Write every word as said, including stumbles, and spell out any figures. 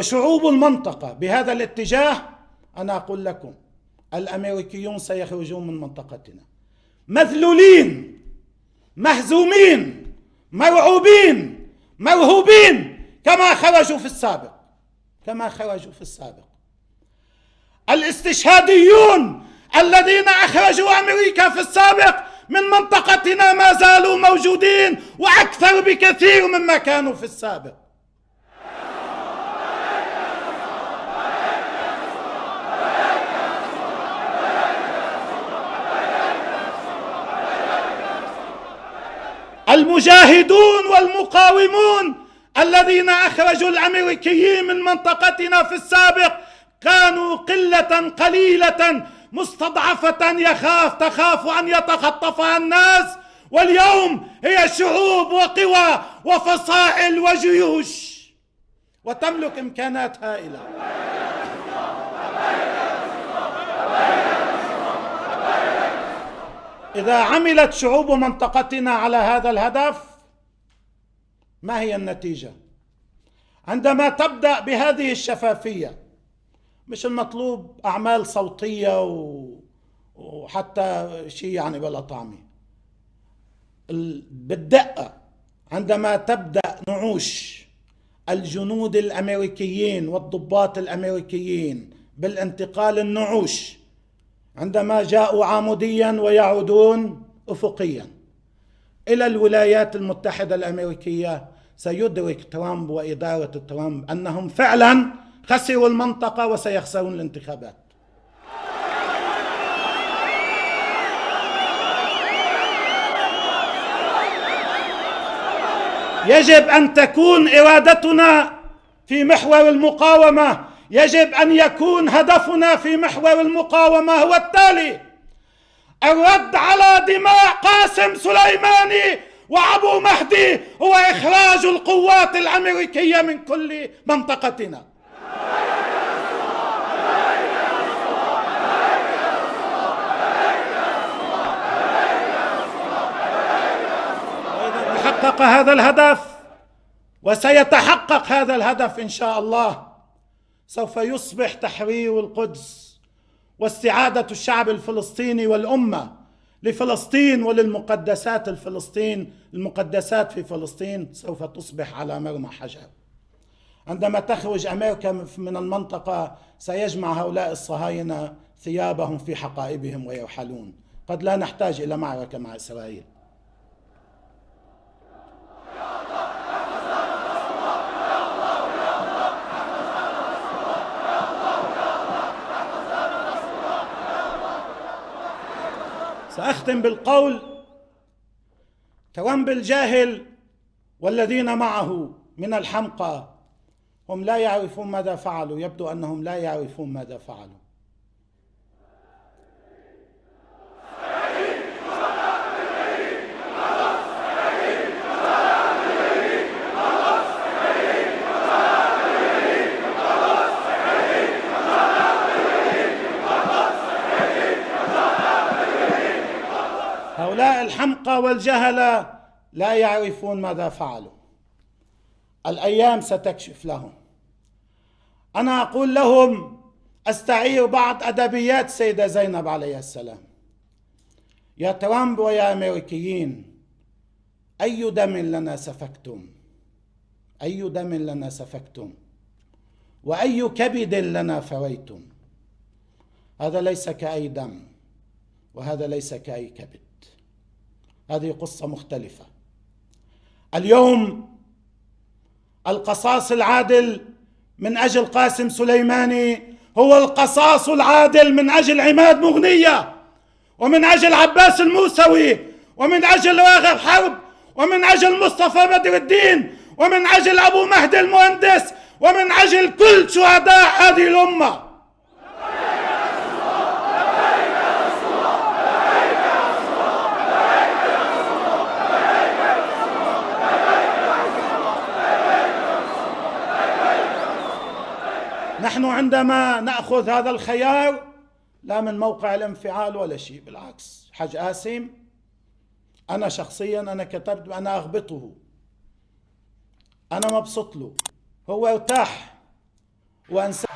شعوب المنطقة بهذا الاتجاه، أنا أقول لكم، الأمريكيون سيخرجون من منطقتنا مذلولين، مهزومين، مرعوبين، مرهوبين، كما خرجوا في السابق، كما خرجوا في السابق. الاستشهاديون الذين أخرجوا أمريكا في السابق من منطقتنا ما زالوا موجودين، وأكثر بكثير مما كانوا في السابق. المجاهدون والمقاومون الذين أخرجوا الأمريكيين من منطقتنا في السابق كانوا قلة قليلة مستضعفة يخاف، تخاف أن يتخطفها الناس، واليوم هي شعوب وقوى وفصائل وجيوش، وتملك إمكانات هائلة. إذا عملت شعوب منطقتنا على هذا الهدف، ما هي النتيجة؟ عندما تبدأ بهذه الشفافية، مش المطلوب أعمال صوتية و-، وحتى شي يعني بلا طعمة. ال-، بالدقة، عندما تبدأ نعوش الجنود الأمريكيين والضباط الأمريكيين بالانتقال النعوش، عندما جاءوا عموديا ويعودون أفقيا إلى الولايات المتحدة الأمريكية، سيدرك ترامب وإدارة ترامب أنهم فعلا خسروا المنطقة وسيخسرون الانتخابات. يجب أن تكون إرادتنا في محور المقاومة، يجب أن يكون هدفنا في محور المقاومة هو التالي: الرد على دماء قاسم سليماني وأبو مهدي هو إخراج القوات الأمريكية من كل منطقتنا. وإذا تحقق هذا الهدف، وسيتحقق هذا الهدف إن شاء الله، سوف يصبح تحرير القدس واستعادة الشعب الفلسطيني والأمة لفلسطين وللمقدسات الفلسطين، المقدسات في فلسطين سوف تصبح على مرمى حجر. عندما تخرج أمريكا من المنطقة، سيجمع هؤلاء الصهاينة ثيابهم في حقائبهم ويرحلون. قد لا نحتاج إلى معركة مع إسرائيل. سأختم بالقول: ترامب الجاهل والذين معه من الحمقى، هم لا يعرفون ماذا فعلوا، يبدو أنهم لا يعرفون ماذا فعلوا. هؤلاء الحمقى والجهلة لا يعرفون ماذا فعلوا. الأيام ستكشف لهم. أنا أقول لهم، أستعير بعض أدبيات سيدة زينب عليها السلام: يا ترامب ويا أمريكيين، أي دم لنا سفكتم؟ أي دم لنا سفكتم؟ وأي كبد لنا فريتم؟ هذا ليس كأي دم، وهذا ليس كأي كبد. هذه قصة مختلفة. اليوم القصاص العادل من أجل قاسم سليماني هو القصاص العادل من أجل عماد مغنية، ومن أجل عباس الموسوي، ومن أجل راغب حرب، ومن أجل مصطفى بدر الدين، ومن أجل أبو مهدي المهندس، ومن أجل كل شهداء هذه الأمة. نحن عندما نأخذ هذا الخيار، لا من موقع الانفعال ولا شيء، بالعكس، حاج قاسم، أنا شخصيا، أنا كتبت، أنا أغبطه، أنا مبسوط له، هو ارتاح. Wan se